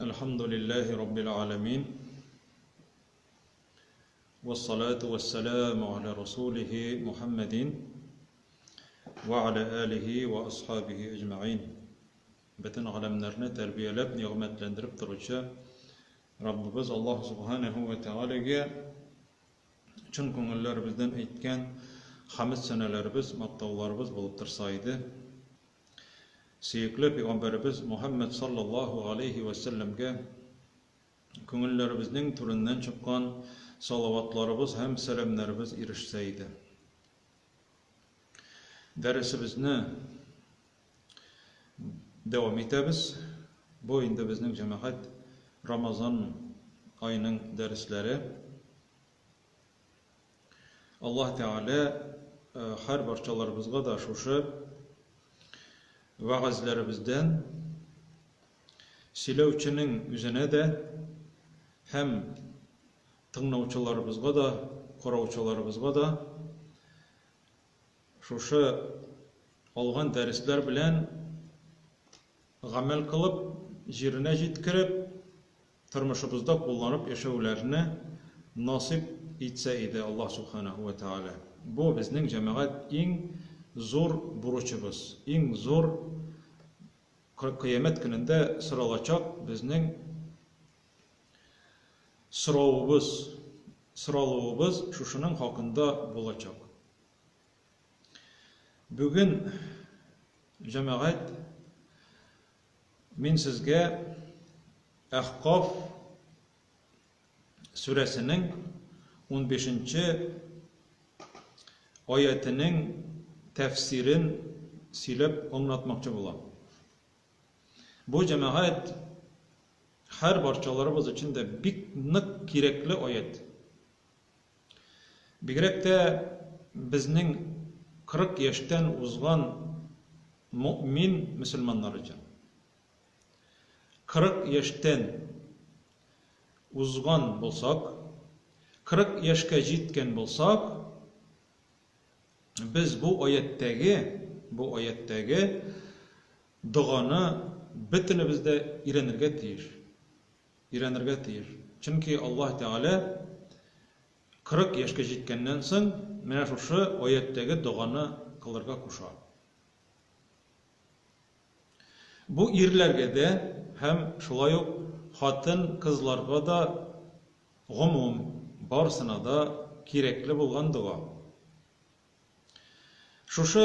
الحمد لله رب العالمين والصلاة والسلام على رسوله محمد وعلى آله وأصحابه أجمعين. Бөтен галәмнәрне тәрбияләп, нигъмәтләндереп торучы Раббыбыз Аллаһ Субханаһу ва Тәгаләгә чын күңелләребездән әйткән хәмд сәнәләребез, мактауларыбыз булып торса иде. Сөекле пәйгамбәребез Мухәммәд саллаллаһу галәйһи вә сәлләмгә күңелләребезнең түреннән чыккан салаватларыбыз һәм сәламнәребез ирешсә иде. Дәресебезне дәвам итәбез. Бу инде безнең җәмәгать Рамазан аеның дәресләре. Аллаһ Тәгалә һәр барчаларыбызга да шушы вәгазьләребездән сөйләүченең үзенә дә һәм тыңлаучыларыбызга да, караучыларыбызга да шушы алган дәресләр белән гамәл кылып, җиренә җиткереп, тормышыбызда кулланып яшәүләрне насыйп итсә иде Аллаһ Субханаһу ва Тәгалә. Бу безнең җәмәгать иң зур бурычыбыз, иң зур кыямәт көнендә соралачак безнең соравыбыз, соралуыбыз шушының хакында булачак. Бүген, җәмәгать, мин сезгә Әхкаф сүрәсенең 15нче аятенең тәфсирен сөйләп аңлатмакчы булам. Бу җәмәгать һәр барчаларыбыз өчен дә бик нык кирәкле аят. Бигрәк тә безнең 40 яшьтән узган мөэмин мөселманнар өчен. 40 яшьтән узган булсак, 40 яшькә җиткән булсак, без бу аятьтәге, бу аятьтәге доганы бөтенебез дә өйрәнергә тиеш. Өйрәнергә тиеш. Чөнки Аллаһ Тәгалә 40 яшькә җиткәннән соң менә шушы аятьтәге доганы кылырга куша. Бу ирләргә дә һәм шулай ук хатын-кызларга да гомум барысына да кирәкле булган дога. Шушы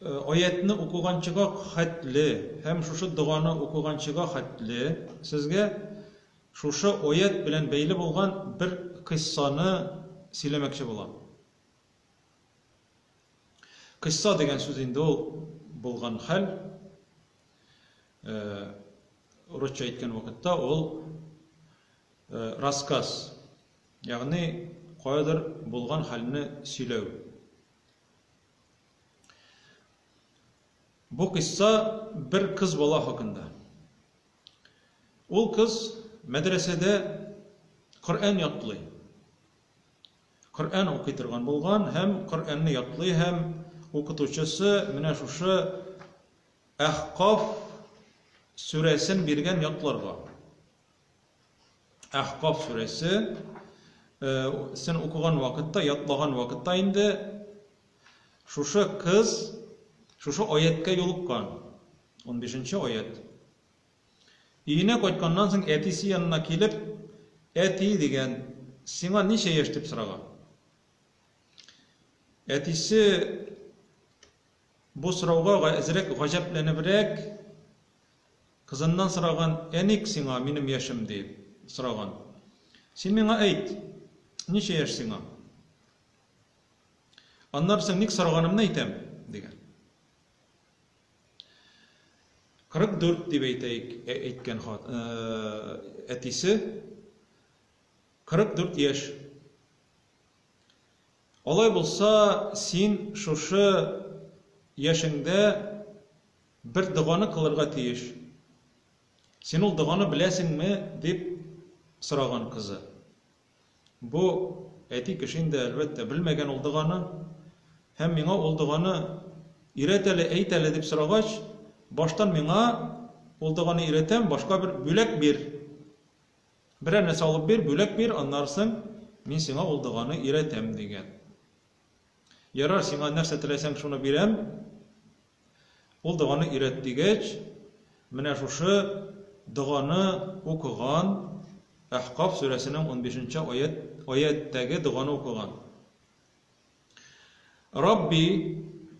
аятьне укыганчыга хәтле һәм шушы доганы укыганчыга хәтле сезгә шушы аять белән бәйле булган бер кыйссаны сөйләмәкче булам. Кыйсса дигән сүз инде ул булган хәл. Урысча әйткән вакытта ул рассказ. Ягъни каядыр булган хәлне сөйләү. Бу кыйсса бер кыз бала хакында. Ул кыз мәдрәсәдә Коръән ятлый. Коръән укый торган булган һәм Коръәнне ятлый һәм укытучысы менә шушы Әхкаф сүрәсен биргән ятларга. Әхкаф сүрәсе сен укыган вакытта, ятлаган вакытта инде шушы кыз шушы аятькә юлыккан. 15 нче аять. Өенә кайтканнан соң әтисе янына килеп, әти дигән, сиңа ничә яшь дип сораган. Әтисе бу сорауга әзрәк гаҗәпләнебрәк Кызыннан сораган, Ә ник сиңа минем яшем? диеп сораган. Син миңа әйт, ничә яшь сиңа? Аннары соң ник сораганымны әйтәм, дигән. 44 дип әйтәйек, әйткән хат, әтисе. 44 яшь. Алай булса, син шушы яшеңдә Бер доганы кылырга тиеш. Син ул доганы беләсеңме? дип сораган кызы. Бу әти кеше инде, әлбәттә, белмәгән ул доганы. Һәм миңа ул доганы өйрәт әле, әйт әле дип сорагач, баштан миңа ул доганы өйрәтәм, башка бер бүләк бир. Берәр нәрсә алып бир, бүләк бир, аннары соң мин сиңа ул доганы өйрәтәм, дигән. Ярар, сиңа нәрсә теләсәң, шуны бирәм. Ул доганы өйрәт дигәч, менә шушы доганы укыган, Әхкаф сүрәсенең унбишенче аять, аятьтәге доганы укыган. Рабби,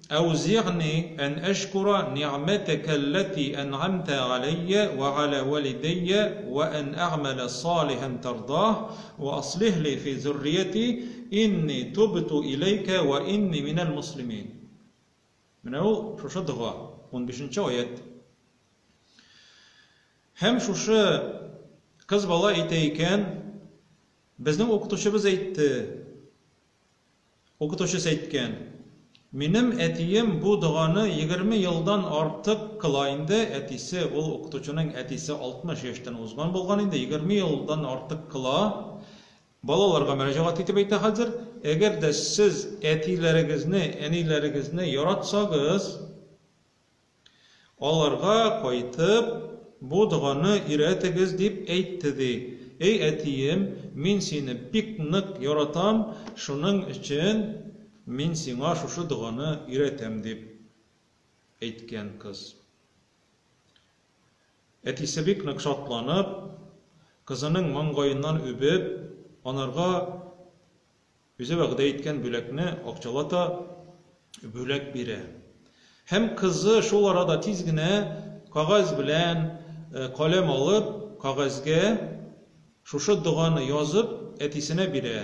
әүзигъни ән әшкура нигъмәтәкәлләти ән'амтә галәйя вә галә вәлидәйя вә ән әгъмәлә салихан тардаһ вә аслих ли фи зуррияти инни тубту иләйкә вә инни минәл муслимин. Менә ул шушы дога, унбишенче аять. Һәм шушы кыз бала әйтә икән, безнең укытучыбыз әйтте, укытучысы әйткән, минем әтием бу доганы 20 елдан артык кыла инде, әтисе, ул укытучының әтисе 60 яшьтән узган булган инде, 20 елдан артык кыла. Балаларга мөрәҗәгать итеп әйтә хәзер, әгәр дә сез әтиләрегезне, әниләрегезне яратсагыз, аларга кайтып, бу доганы өйрәтегез, дип әйтте, ди. Эй, әтием, мин сине бик нык яратам, шуның өчен мин сиңа шушы доганы өйрәтәм, дип әйткән кыз. Әтисе бик нык шатланып, кызының маңгаеннан үбеп, анарга үзе вәгъдә иткән бүләкне акчалата бүләк бирә. Һәм кызы шул арада тиз генә кәгазь белән каләм алып, кәгазьгә шушы доганы язып, әтисенә бирә.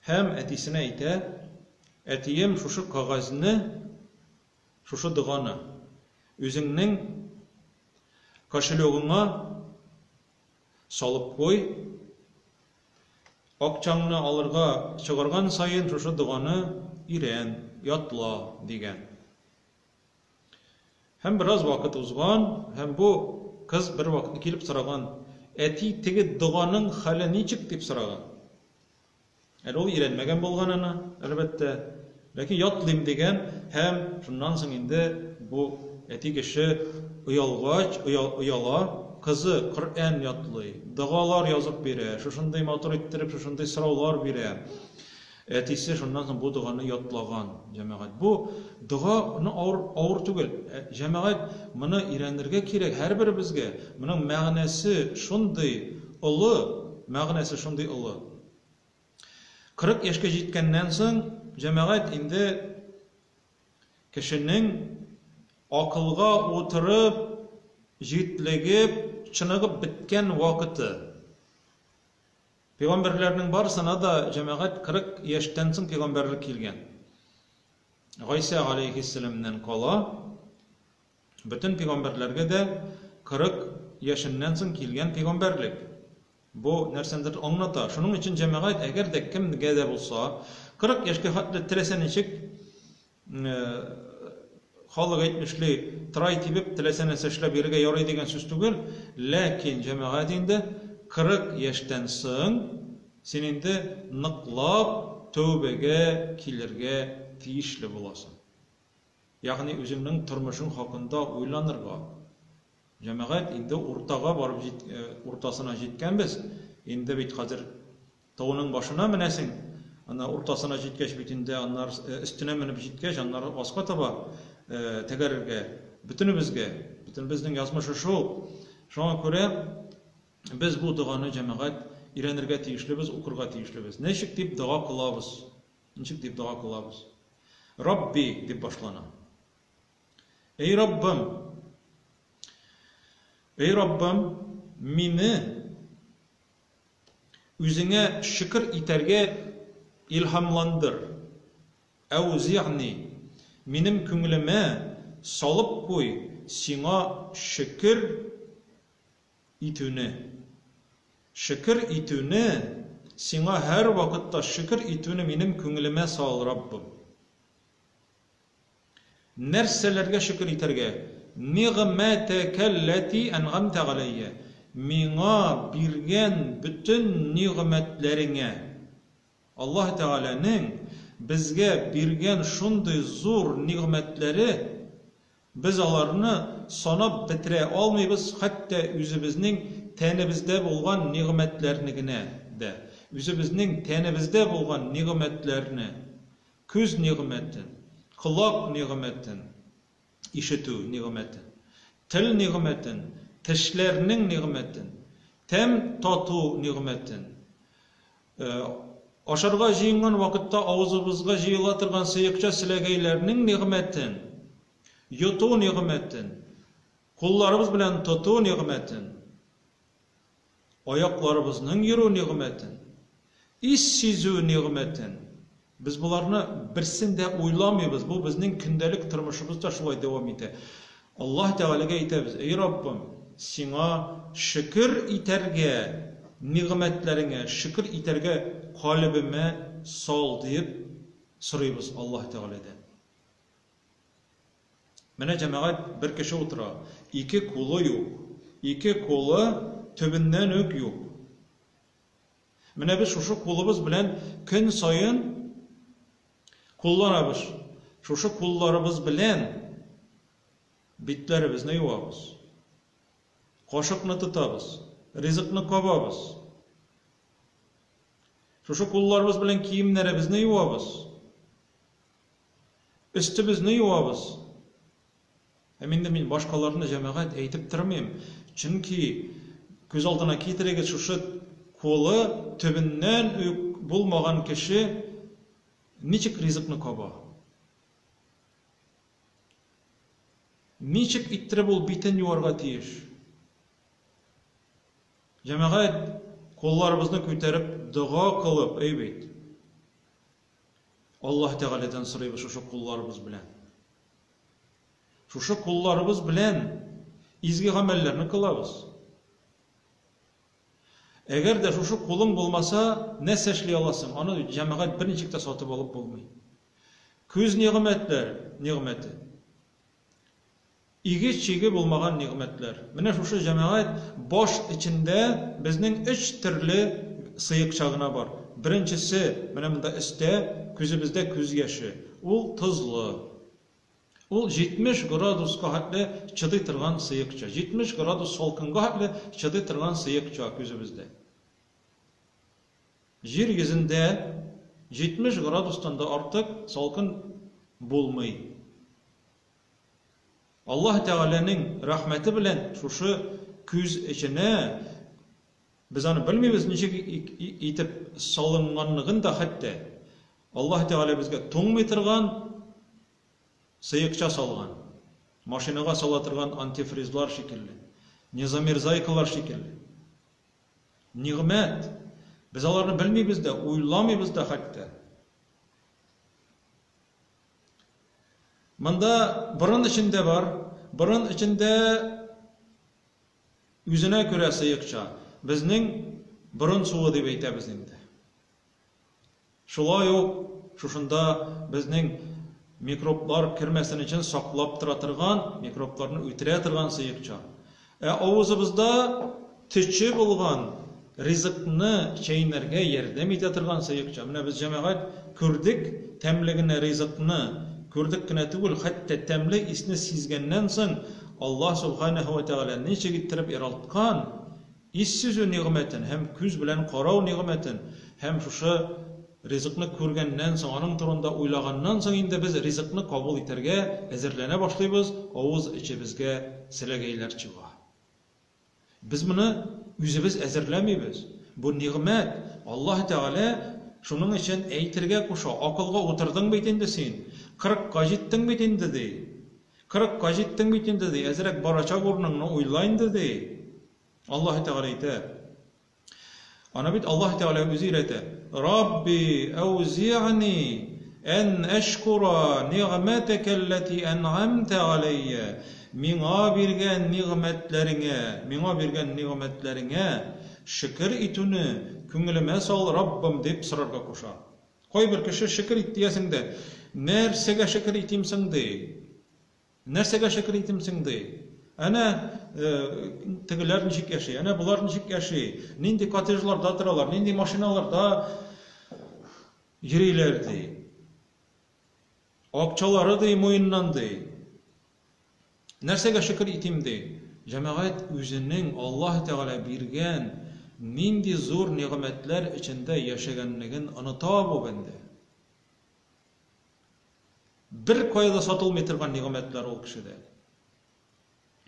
Һәм әтисенә әйтә, Әтием, шушы кәгазьне, шушы доганы үзеңнең кошелегыңа салып куй, акчаңны алырга чыгарган саен шушы доганы өйрән, ятла, дигән. Һәм бераз вакыт узган, һәм бу кыз бер вакытны килеп сораган, әти, теге доганың хәле ничек, дип сораган. Әле ул өйрәнмәгән булган аны, әлбәттә. Ләкин ятлыйм дигән һәм шуннан соң инде бу әти кеше оялгач, ояла, кызы Коръән ятлый, догалар язып бирә, шушындый матур иттереп шушындый сораулар бирә. Әтисе шуннан соң бу доганы ятлаган, җәмәгать. Бу дога ну авыр, авыр түгел. Җәмәгать, моны өйрәнергә кирәк һәрберебезгә. Моның мәгънәсе шундый олы, мәгънәсе шундый олы. 40 яшькә җиткәннән соң, җәмәгать инде кешенең акылга утырып, җитлегеп, чыныгып беткән вакыты. Пәйгамбәрләрнең барысына да җәмәгать 40 яшьтән соң пәйгамбәрлек килгән. Гайсә галәйһиссәламнән кала бөтен пәйгамбәрләргә дә 40 яшеннән соң килгән пәйгамбәрлек. Бу нәрсәнедер аңлата. Шуның өчен җәмәгать, әгәр дә кемгә дә булса, 40 яшькә хәтле теләсә ничек халык әйтмешли, трай тибеп, теләсә нәрсә эшләп йөрергә ярый дигән сүз түгел, ләкин җәмәгать инде 40 яшьтән соң син инде ныклап тәүбәгә килергә тиешле буласың. Ягъни үзеңнең тормышың хакында уйланырга. Җәмәгать, инде уртага барып җит, уртасына җиткәнбез. Инде бит хәзер тауның башына менәсең. Ана уртасына җиткәч бит инде аннары өстенә менеп җиткәч, аннары аска таба тәгәрергә бөтенебезгә, бөтенебезнең язмышы шул. Шуңа күрә без бу доганы, җәмәгать, өйрәнергә тиешлебез, укырга тиешлебез. Ничек дип дога кылабыз? Ничек дип дога кылабыз? Рабби дип башлана. Эй Раббым! Эй Раббым, мине үзеңә шөкер итәргә илһамландыр. Әүзигъни, минем күңелемә салып куй сиңа шөкер итүне. Шөкер итүне, сиңа һәрвакытта шөкер итүне минем күңелемә сал, Раббым. Нәрсәләргә шөкер итәргә? Нигъмәтәкәлләти әнгамтә галәйя. Миңа биргән бөтен нигъмәтләреңә. Аллаһ Тәгаләнең безгә биргән шундый зур нигъмәтләре. Без аларны санап бетерә алмыйбыз, хәтта үзебезнең тәнебездә булган нигъмәтләрне генә дә. Үзебезнең тәнебездә булган нигъмәтләрне, күз нигъмәтен, колак нигъмәтен, ишетү нигъмәтен, тел нигъмәтен, тешләрнең нигъмәтен, тәм тату нигъмәтен, Ашарга җыенган вакытта авызыбызга җыела торган сыекча селәгәйләрнең нигъмәтен, йоту нигъмәтен, кулларыбыз белән тоту нигъмәтен, аякларыбызның йөрү нигъмәтен, ис сизү нигъмәтен, без боларны берсен дә уйламыйбыз, бу безнең көндәлек тормышыбызда шулай дәвам итә. Аллаһ Тәгаләгә әйтәбез, Әй Раббым, Сиңа шөкер итәргә, нигъмәтләреңә шөкер итәргә калебемә сал, диеп сорыйбыз Аллаһ Тәгаләдән. Менә, җәмәгать, бер кеше утыра, ике кулы юк, ике кулы төбеннән үк юк. Менә без шушы кулыбыз белән көн саен кулланабыз. Шушы кулларыбыз белән битләребезне юабыз. Кашыкны тотабыз, ризыкны кабабыз. Шушы кулларыбыз белән киемнәребезне юабыз. Өстебезне юабыз. Һәм инде мин башкаларны, җәмәгать, әйтеп тормыйм, чөнки, күз алдына китерегез, шушы кулы төбеннән үк булмаган кеше ничек ризыкны каба? Ничек иттереп ул битен юарга тиеш? Җәмәгать, кулларыбызны күтәреп дога кылып, әй бит. Аллаһ Тәгаләдән сорыйбыз шушы кулларыбыз белән. Шушы кулларыбыз белән изге гамәлләрне кылабыз. Әгәр дә шушы кулың булмаса, нәрсә эшли аласың? Аны җәмәгать берничек тә сатып алып булмый. Күз нигъмәтләр, нигъмәте. Иге-чиге булмаган нигъмәтләр. Менә шушы җәмәгать баш эчендә безнең өч төрле сыекча гына бар. Беренчесе, менә монда өстә, күзебездә күз яше. Ул тозлы. Ул 70 градуска хәтле чыдый торган сыекча. 70 градус салкынга хәтле чыдый торган сыекча күзебездә. Җир йөзендә 70 градустан да артык салкын булмый. Аллаһ Тәгаләнең рәхмәте белән шушы күз эченә, без аны белмибез ничек итеп салынганлыгын да хәтта, Аллаһ Тәгалә безгә туңмый торган сыекча салган. Машинага сала торган антифризлар шикелле, незамерзайкалар шикелле. Нигъмәт! Без аларны белмибез дә, уйламыйбыз да хәтта. Монда борын эчендә бар. Борын эчендә үзенә күрә сыекча. Безнең борын суы дип әйтәбез инде. Шулай ук шушында безнең микроблар кермәсен өчен саклап тора торган, микробларны үтерә торган сыекча. Ә авызыбызда төче булган ризыкны чәйнәргә ярдәм итә торган сыекча. Менә без, җәмәгать, күрдек тәмле генә ризыкны, күрдек кенә түгел, хәтта тәмле исне сизгәннән соң, Аллаһ Сүбхәнәһү вә Тәгалә ничек иттереп яралткан Ис сизү нигъмәтен һәм күз белән карау нигъмәтен һәм шушы ризыкны күргәннән соң, аның турында уйлаганнан соң инде без ризыкны кабул итәргә әзерләнә башлыйбыз, авыз эчебезгә селәгәйләр чыга. Без моны үзебез әзерләмибез. Бу нигъмәт. Аллаһ Тәгалә шуның өчен әйтергә куша, акылга утырдың бит инде син, кырыкка җиттең бит инде, ди. Кырыкка җиттең бит инде, ди, әзрәк барачак урыныңны уйла инде, ди. Аллаһ Тәгалә әйтә. Аны бит Аллаһ Тәгалә үзе өйрәтә. Рабби әүзи'ни ән әшкура нигъмәтәкәлләти ән'амтә аләйя. Миңа биргән нигъмәтләреңә, миңа биргән нигъмәтләреңә шөкер итүне күңелемә сал, Раббым, дип сорарга куша. Кайбер кеше шөкер ит диясең дә, нәрсәгә шөкер итим соң, ди. Нәрсәгә шөкер итим соң, ди. Әнә тегеләр ничек яши, әнә болар ничек яши, нинди коттеджларда торалар, нинди машиналарда йөриләр, ди. Акчалары, ди, муеннан, ди. Нәрсәгә шөкер итим ди? Җәмәгать үзенең Аллаһ Тәгалә биргән нинди зур нигъмәтләр эчендә яшәгәнлеген оныта бу бәндә. Беркая да сатылмый торган нигъмәтләр ул кешедә.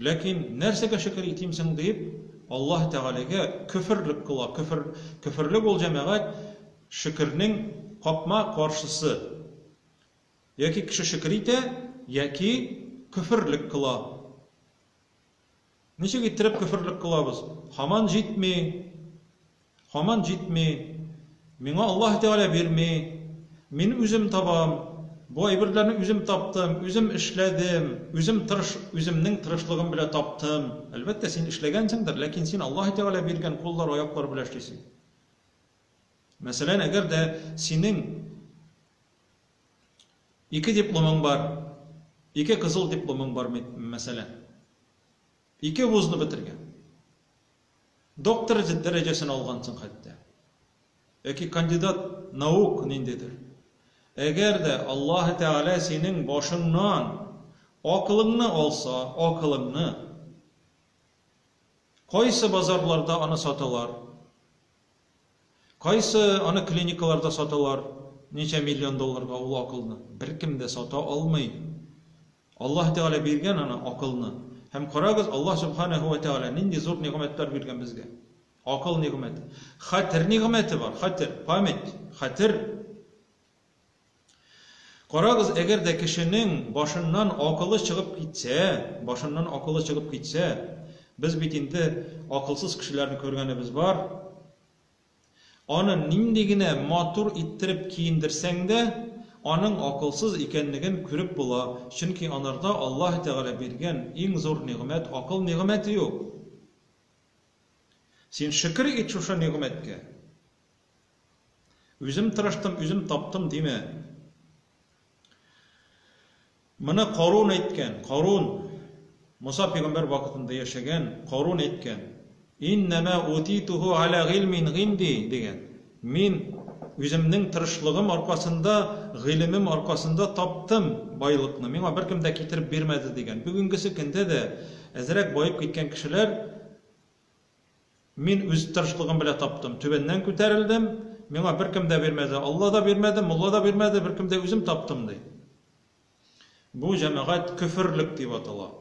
Ләкин нәрсәгә шөкер итим соң дип, Аллаһ Тәгаләгә көферлек кыла. Көфер, көферлек ул җәмәгать шөкернең капма-каршысы. Яки кеше шөкер итә, яки көферлек кыла. Ничек иттереп көферлек кылабыз? Һаман җитми. Һаман җитми. Миңа Аллаһ Тәгалә бирми. Мин үзем табам. Бу әйберләрне үзем таптым, үзем эшләдем, үзем тырыш, үземнең тырышлыгым белән таптым. Әлбәттә, син эшләгәнсеңдер, ләкин син Аллаһ Тәгалә биргән куллар, аяклар белән эшлисең. Мәсәлән, әгәр дә синең ике дипломың бар, ике кызыл дипломың бар, мәсәлән. Ике вузны бетергән. Доктор дәрәҗәсен алгансың хәтта. Яки кандидат наук ниндидер. Әгәр дә Аллаһ Тәгалә синең башыңнан акылыңны алса, акылыңны, кайсы базарларда аны саталар? Кайсы аны клиникаларда саталар? Ничә миллион долларга ул акылны? Беркем дә сата алмый. Аллаһ Тәгалә биргән аны акылны. Һәм карагыз, Аллаһ Сүбхәнәһү вә Тәгалә нинди зур нигъмәтләр биргән безгә. Акыл нигъмәте. Хәтер нигъмәте бар, хәтер, память, хәтер. Карагыз, әгәр дә кешенең башыннан акылы чыгып китсә, башыннан акылы чыгып китсә, без бит инде акылсыз кешеләрне күргәнебез бар. Аны нинди генә матур иттереп киендерсәң дә, аның акылсыз икәнлеген күреп була, чөнки анарда Аллаһ Тәгалә биргән иң зур нигъмәт, акыл нигъмәте юк. Син шөкер ит шушы нигъмәткә. Үзем тырыштым, үзем таптым димә. Моны Карун әйткән, Карун, Муса пәйгамбәр вакытында яшәгән Карун әйткән. Иннәмә утитуху аля гыйльмин гинди, дигән. Мин үземнең тырышлыгым аркасында, гыйлемем аркасында таптым байлыкны. Миңа беркем дә китереп бирмәде, дигән. Бүгенгесе көндә дә әзрәк баеп киткән кешеләр Мин үз тырышлыгым белән таптым. Түбәннән күтәрелдем, миңа беркем дә бирмәде. Алла да бирмәде, мулла да бирмәде, беркем дә үзем таптым, ди. Бу җәмәгать көферлек дип атала.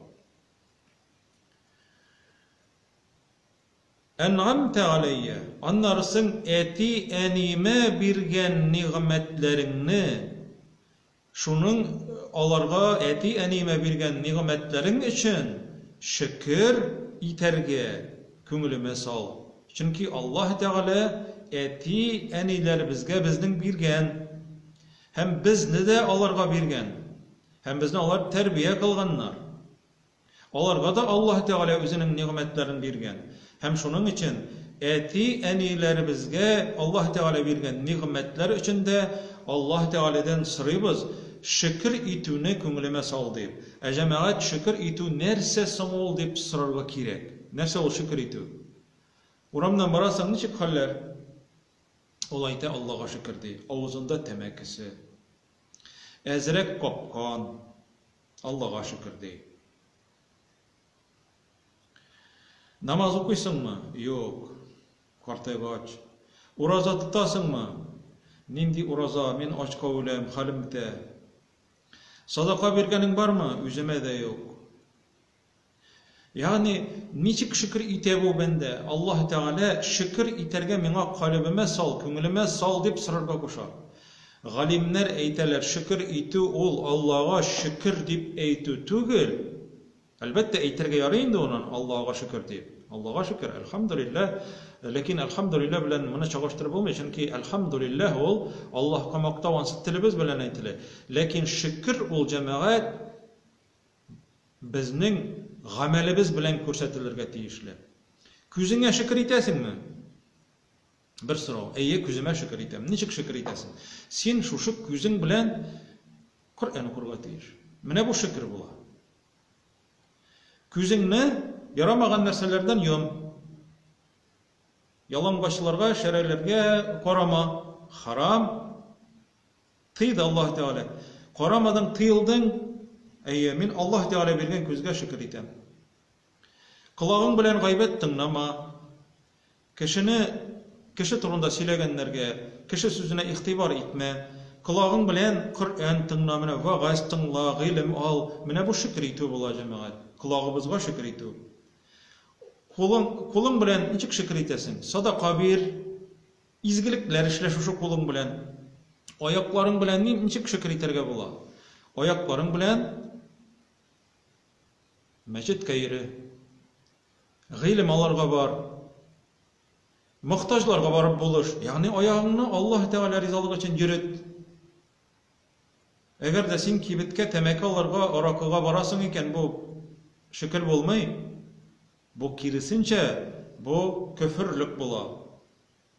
Ән'амтә аләйя, аннары соң әти-әниемә биргән нигъмәтләреңне, Шуның аларга, әти-әниемә биргән нигъмәтләрең өчен шөкер итәргә күңелемә сал. Чөнки Аллаһ Тәгалә әти-әниләребезгә безнең биргән һәм безне дә аларга биргән һәм безне алар тәрбия кылганнар. Аларга да Аллаһ Тәгалә үзенең нигъмәтләрен биргән. Һәм шуның өчен әти-әниләребезгә Аллаһ Тәгалә биргән нигъмәтләр өчен дә Аллаһ Тәгаләдән сорыйбыз, шөкер итүне күңелемә сал дип. Ә җәмәгать, шөкер итү нәрсә соң ул дип сорарга кирәк. Нәрсә ул шөкер итү? Урамнан барасың, ничек хәлләр? Ул әйтә, Аллага шөкер, ди. Авызында тәмәкесе. Әзрәк капкан. Аллага шөкер, ди. Намаз укыйсыңмы? Юк. Картайгач. Ураза тотасыңмы? Нинди ураза, мин ачка үләм, хәлем бетә. Садака биргәнең бармы? Үземә дә юк. Ягъни, ничек шөкер итә бу бәндә? Аллаһ Тәгалә шөкер итәргә миңа калебемә сал, күңелемә сал дип сорарга куша. Галимнәр әйтәләр, шөкер итү ул Аллага шөкер дип әйтү түгел. Әлбәттә, әйтергә ярый инде онын, Аллага шөкер дип. Аллага шөкер, әлхәмдүлилләһ. Ләкин әлхәмдүлилләһ белән моны чагыштырып булмый, чөнки әлхәмдүлилләһ ул Аллаһка мактау, ансы телебез белән әйтелә. Ләкин шөкер ул, җәмәгать, Безнең гамәлебез белән күрсәтелергә тиешле. Күзеңә шөкер итәсеңме? Бер сорау. Әйе, күземә шөкер итәм. Ничек шөкер итәсең? Син шушы күзең белән Коръән укырга тиеш. Менә бу шөкер була. Күзеңне ярамаган нәрсәләрдән йом. Ялангачларга, шәрәләргә карама. Харам. Тыйды Аллаһ Тәгалә. Карамадың, тыелдың. Әйе, мин Аллаһ Тәгалә биргән күзгә шөкер итәм. Колагың белән гайбәт тыңлама. Кешене, кеше турында сөйләгәннәргә, кеше сүзенә игътибар итмә. Колагың белән Коръән тыңла, менә вәгазь тыңла, гыйлем ал. Менә бу шөкер итү була, җәмәгать. Колагыбызга шөкер итү. Кулың, кулың белән ничек шөкер итәсең? Садака бир, изгелекләр эшлә шушы кулың белән. Аякларың белән ничек шөкер итәргә була? Аякларың белән мәчеткә йөре. Гыйлем алырга бар. Мохтаҗларга барып булыш. Ягъни аягыңны Аллаһ Тәгалә ризалыгы өчен йөрет. Әгәр дә син кибеткә тәмәке алырга, аракыга барасың икән, бу шөкер булмый. Бу киресенчә, бу көферлек була.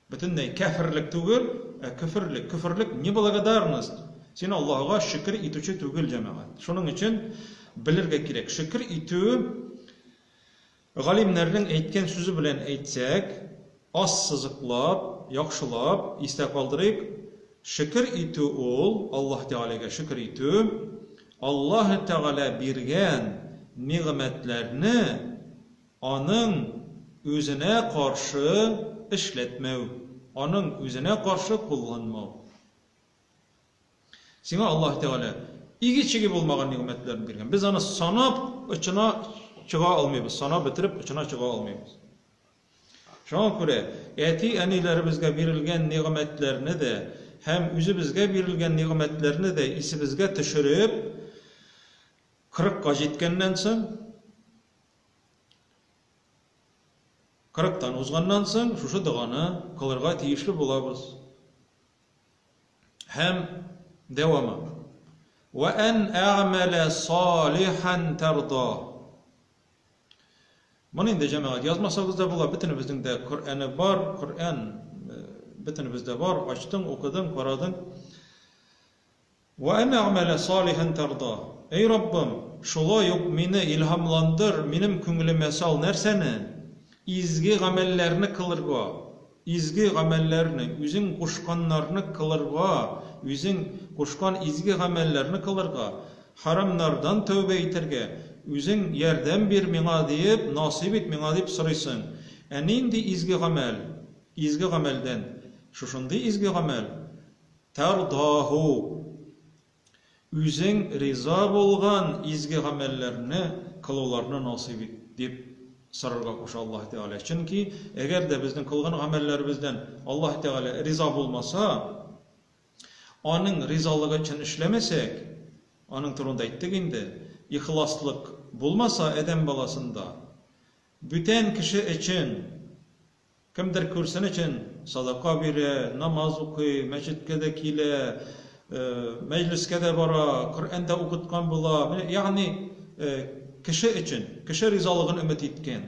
Бөтенләй кяферлек түгел, ә көферлек. Көферлек, неблагодарность. Син Аллаһыга шөкер итүче түгел, җәмәгать. Шуның өчен белергә кирәк. Шөкер итү галимнәрнең әйткән сүзе белән әйтсәк, ассызыклап, яхшылап истә калдырыйк. Шөкер итү ул, Аллаһ Тәгаләгә шөкер итү, Аллаһ Тәгалә биргән нигъмәтләрне Аның үзенә каршы эшләтмәү, аның үзенә каршы кулланмау. Сиңа Аллаһ Тәгалә иге-чиге булмаган нигъмәтләрен биргән. Без аны санап очына чыга алмыйбыз, санап бетереп очына чыга алмыйбыз. Шуңа күрә әти-әниләребезгә бирелгән нигъмәтләрне дә һәм үзебезгә бирелгән нигъмәтләрне дә исебезгә төшереп, кырыкка җиткәннән соң, Кырыктан узганнан соң шушы доганы кылырга тиешле булабыз. Һәм дәвамы. Вә ән әгъмәлә салихан тарда. Моны инде җәмәгать язмасагыз да була, бөтенебезнең дә Коръәне бар, Коръән э, бөтенебездә бар, ачтың, укыдың, карадың. Вә ан әгъмәлә салихан тарда. Әй Раббым, шулай ук мине илһамландыр, минем күңелемә сал нәрсәне? Изге гамәлләрне кылырга, изге гамәлләрне, Үзең кушканнарны кылырга, Үзең кушкан изге гамәлләрне кылырга, хәрамнардан тәүбә итәргә, Үзең ярдәм бир миңа диеп, насыйп ит миңа дип сорыйсың. Ә нинди изге гамәл? Изге гамәлдән шушындый изге гамәл, Тәрдаһу. Үзең риза булган изге гамәлләрне кылуларны насыйп ит, дип сорарга куша Аллаһ Тәгалә. Чөнки әгәр дә безнең кылган гамәлләребездән Аллаһ Тәгалә риза булмаса, аның ризалыгы өчен эшләмәсәк, аның турында әйттек инде, ихласлык булмаса адәм баласында, бүтән кеше өчен Кемдер күрсен өчен садака бирә, намаз укый, мәчеткә дә килә, мәҗлескә дә бара, Коръән дә укыткан була. Менә, ягъни кеше өчен, кеше ризалыгын өмет иткән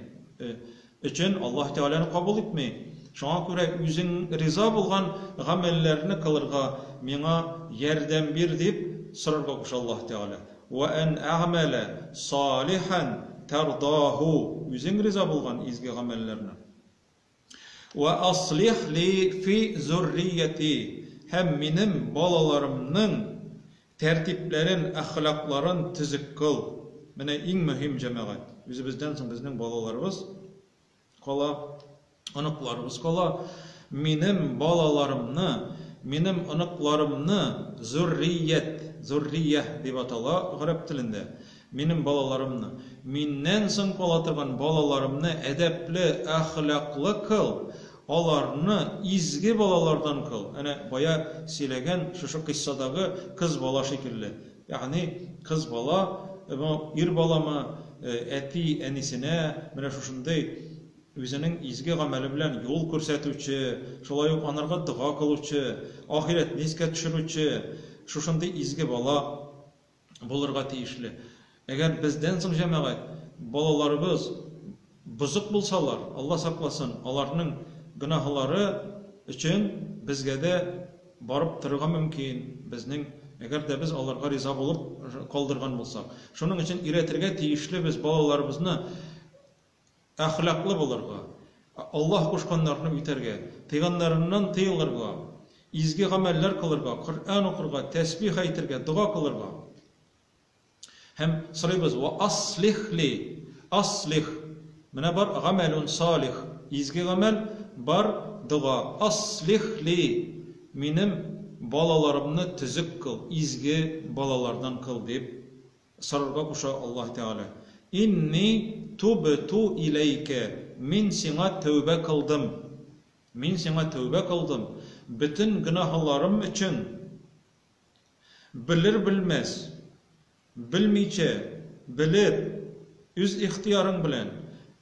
өчен Аллаһ Тәгаләне кабул итми. Шуңа күрә үзең риза булган гамәлләрне кылырга миңа ярдәм бир дип сорарга куша Аллаһ Тәгалә. Вә ән әгъмәлә салихан тәрдаһу, үзең риза булган изге гамәлләрне. Вә аслих ли фи зуррияти, һәм минем балаларымның тәртипләрен, әхлакларын төзек кыл. Менә иң мөһим, җәмәгать. Үзебездән соң безнең балаларыбыз кала, оныкларыбыз кала. Минем балаларымны, минем оныкларымны зуррият, зуррия дип атала гарәп телендә. Минем балаларымны, миннән соң кала торган балаларымны әдәпле, әхлаклы кыл, аларны изге балалардан кыл. Әнә бая сөйләгән шушы кыйссадагы кыз бала шикелле. Ягъни кыз бала, ир баламы, әти әнисенә менә шушындый үзенең изге гамәле белән юл күрсәтүче, шулай ук анарга дога кылучы, ахирәтне искә төшерүче шушындый изге бала булырга тиешле. Әгәр бездән соң, җәмәгать, балаларыбыз бозык булсалар, Алла сакласын, аларның гөнаһлары өчен безгә дә барып торырга мөмкин, безнең, әгәр дә без аларга риза булып калдырган булсак. Шуның өчен өйрәтергә тиешле без балаларыбызны әхлаклы булырга, Аллаһ кушканнарны үтәргә, тыйганнарыннан тыелырга, изге гамәлләр кылырга, Коръән укырга, тәсбих әйтергә, дога кылырга. Һәм сорыйбыз, Ва аслих ли, аслих. Менә бар гамәлун салих, изге гамәл, бар дога. Аслих ли, минем балаларымны төзек кыл, изге балалардан кыл, дип сорарга куша Аллаһ Тәгалә. Инни тубту иләйкә, мин сиңа тәүбә кылдым. Мин сиңа тәүбә кылдым, бөтен гөнаһларым өчен. Белер-белмәс, белмичә, белеп, үз ихтыярың белән,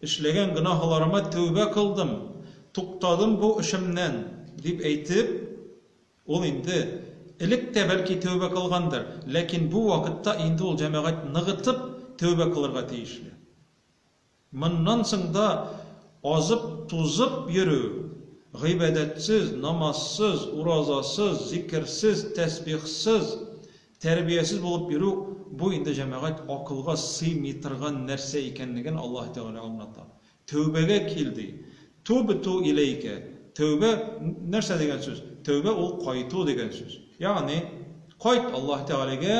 эшләгән гөнаһларыма тәүбә кылдым, туктадым бу эшемнән, дип әйтеп, ул инде элек тә бәлки тәүбә кылгандыр, ләкин бу вакытта инде ул җәмәгать ныгытып тәүбә кылырга тиешле. Моннан соң да азып-тузып йөрү, гыйбадәтсез, намазсыз, уразасыз, зикерсез, тәсбихсыз, тәрбиясез булып йөрү, бу инде, җәмәгать, акылга сыймый торган нәрсә икәнлеген Аллаһ Тәгалә аңлата. Тәүбәгә кил, ди. Тубту иләйкә. Тәүбә нәрсә дигән сүз? Тәүбә ул кайту дигән сүз. Ягъни, кайт Аллаһ Тәгаләгә,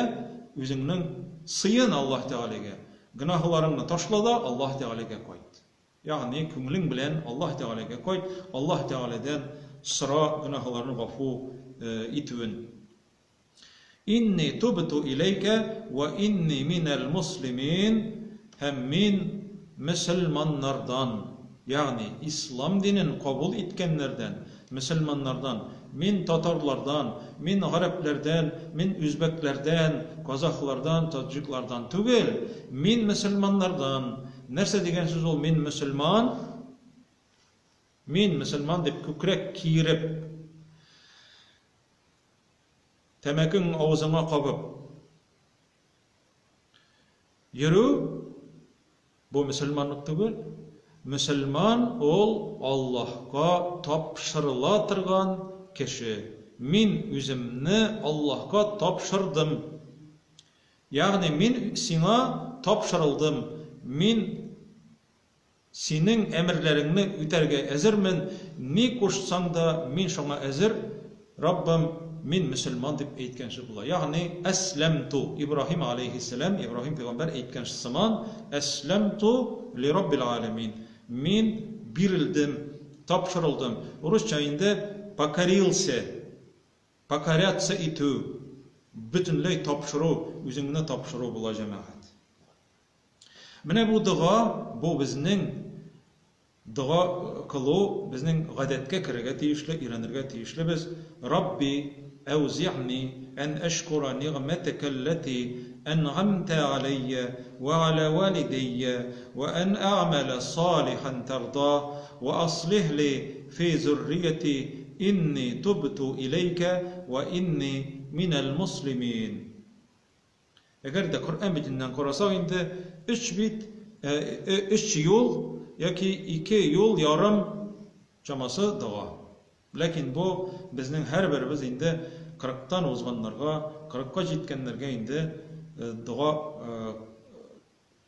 үзеңнең сыен Аллаһ Тәгаләгә. Гөнаһларыңны ташла да Аллаһ Тәгаләгә кайт. Ягъни күңелең белән Аллаһ Тәгаләгә кайт, Аллаһ Тәгаләдән сора гөнаһларны гафу итүен. Инни тубту иләйкә вә инни минәл муслимин, һәм мин мөселманнардан, ягъни ислам динен кабул иткәннәрдән, мөселманнардан, мин татарлардан, мин гарәпләрдән, мин үзбәкләрдән, казахлардан, таджиклардан түгел, мин мөселманнардан. Нәрсә дигән сүз ул мин мөселман? Мин мөселман дип күкрәк киереп, тәмәкең авызыңа кабып йөрү, Бу мөселманлык түгел. Мөселман ул Аллаһка тапшырыла торган кеше. Мин үземне Аллаһка тапшырдым. Ягъни мин сиңа тапшырылдым. Мин синең әмерләреңне үтәргә әзермен, ни кушсаң да, мин шуңа әзер, Раббым, мин мөселман дип әйткән сүз була. Ягъни, әсләмту, Ибраһим аләйһиссәлам, Ибраһим пәйгамбәр әйткән сыман, әсләмту ли Раббил галәмин. Мин бирелдем, тапшырылдым. Урысча инде покорился, покоряться итү, бөтенләй тапшыру, үзеңне тапшыру була, җәмәгать. Менә бу дога, бу безнең дога кылу, безнең гадәткә керергә тиешле, өйрәнергә тиешлебез. Рабби, әүзигъни ән әшкура нигъмәтәкәлләти әнгамтә аләйя вә аля валидәйя вә ән әгъмәлә салихан тәрда вә аслих ли фи зуррияти инни тубту иләйкә вә инни минәл муслимин. Әгәр дә Коръән битеннән карасак инде, өч бит, өч юл яки ике юл ярым чамасы дога. Ләкин бу безнең һәрберебез инде кырыктан узганнарга, кырыкка җиткәннәргә инде дога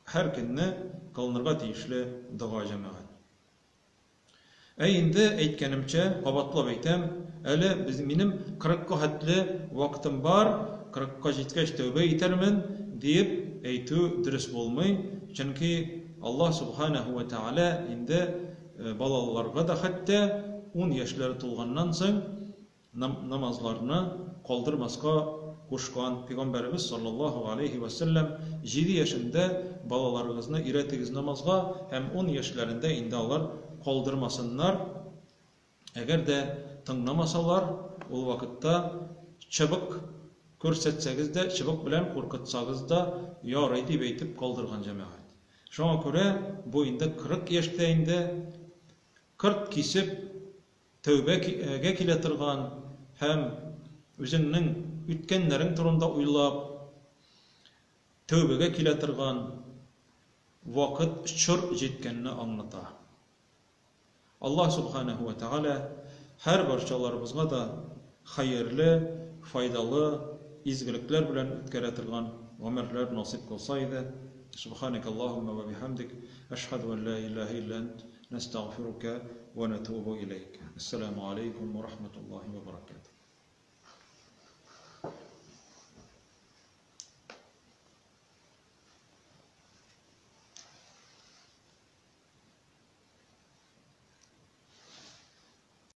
һәр көнне кылынырга тиешле дога, җәмәгать. Ә инде, әйткәнемчә, кабатлап әйтәм, әле без, минем кырыкка хәтле вакытым бар, кырыкка җиткәч тәүбә итәрмен, диеп әйтү дөрес булмый, чөнки Аллаһ Сүбхәнәһү вә Тәгалә инде балаларга да хәтта ун яшьләре тулганнан соң намазларны калдырмаска кушкан. Пәйгамбәребез саллаллаһу галәйһи вә сәлләм, Җиде яшендә балаларыгызны өйрәтегез намазга һәм ун яшьләрендә инде алар калдырмасыннар, әгәр дә тыңламасалар, ул вакытта чыбык күрсәтсәгез дә, чыбык белән куркытсагыз да ярый, дип әйтеп калдырган җәмәгать. Шуңа күрә бу инде 40 яшьтә инде кырт кисеп Тәүбәгә килә торган һәм үзеңнең үткәннәрең турында уйлап, тәүбәгә килә торган вакыт, чор җиткәнне аңлата. Аллаһ Сүбхәнәһү вә Тәгалә һәр барчаларыбызга да хәерле, файдалы, изгелекләр белән үткәрә торган гомерләр насыйп кылса иде. Сүбхәнәкәллаһуммә вә бихәмдик, әшһәдү ән лә иләһә илля әнт, Нәстәгъфирука вә нәтүбу иләйк. Әссәламү галәйкүм вә рахмәтуллаһи вә бәрәкәтүһ.